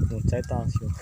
Mus tsaib tau xyuas.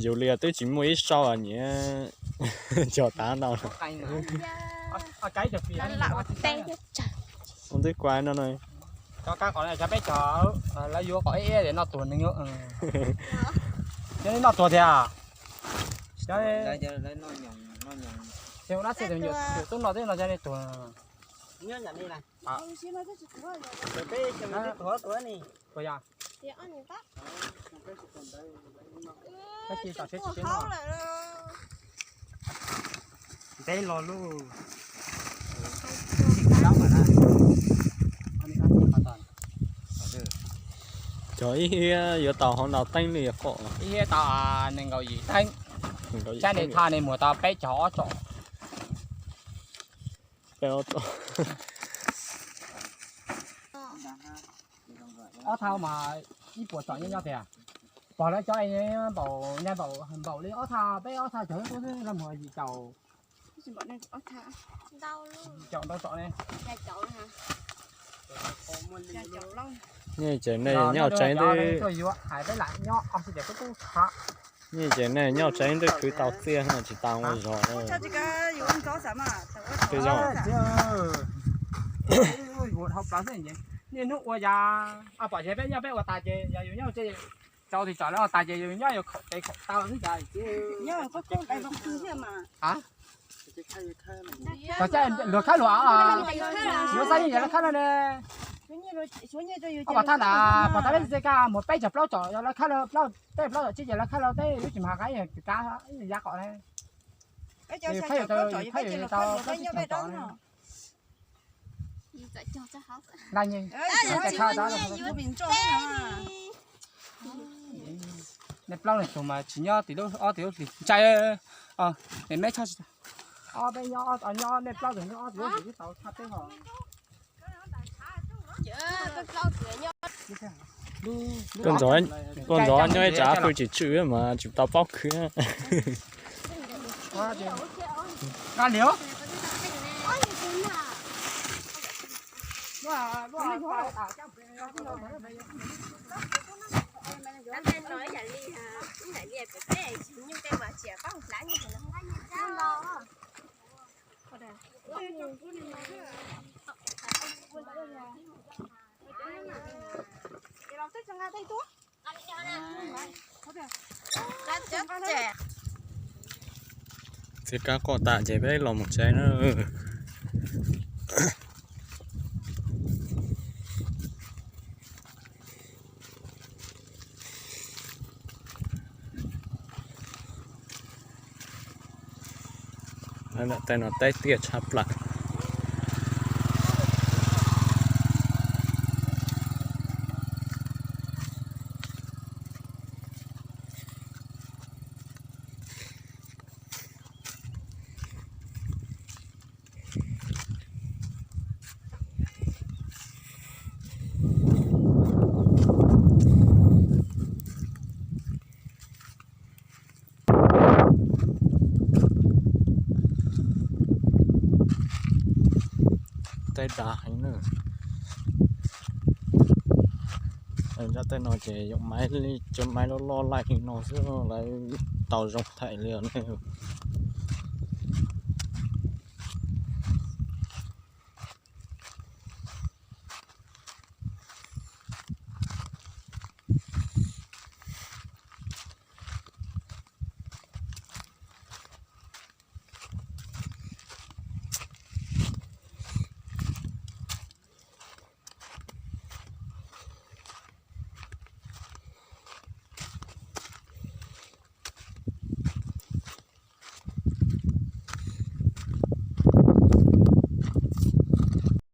Yus li twb tsis muaj ib sau nyiam cog tav no. Ua ntej kua no no. Cov kab qos no cov peb cog, lawv yuav kom ib ib noj tuag nws, noj tuag tiag. Cov, cov tub no twb no cov tuag. Puas yog? Ntev los lub. Cog ib hiab yuav tau hauv ntau teeb li qom. Ib hiab tau nees nkaum yim teeb. Sab nim thaj nim muag tau peb caug ob tsom. Peb ob tsom. Ob thaj mas ib puas tsom nyob nyob tiag. Pog lawv cov npaum, npaum li ob thaj, peb ob thaj cog xwb los muag yim caum. Yim caum ntau tsom ne. Nyiaj ces nej nyob tsev ntuj. Nyiaj ces nej nyob tsev ntuj khwv tau txiaj tsis tau ua zog. Tej zaum. Niaj hnub ua yas, pom ces peb nyob peb ua tas ces yog yus nyob tsev, tau tis tsom lawv ua tas ces yus nyob yus khaum tes khaum taw xwb cas. Luag khawb luag, yuav xav nyiaj yog lawv khawb no ne. Ob pom thaj ntawd, pom thaj peb txi ka mus peb caug plaub tsom yog lawv khawb, peb plaub tsom tsib ces lawv khawb lawv teb lub tsis mag qa ib yam kav ib yam yav qom ne. Khawb yus tau, khawb yus tau plaub tsib caug tsom ne. Nej plaub leeg tug mas tsis nyob tim lub ob tim lub hlis ntshai. Nej me tshaj, ob peb nyob, nyob nej plaub tug nyob ob tim lub hlis twb tau tshaj teb hos. Tuaj ntxov nyob ib tsam pw tsis tsw mas tsis tau paub khwv. Txiav kab qoj tas ces peb los mus tsev na. Tej no teb tiaj tshaj plaws. tsav heev na. Nyob tej no ces yuav maib li cov maib loj loj laij li no xwb lawv tau zoo thaij li os nej.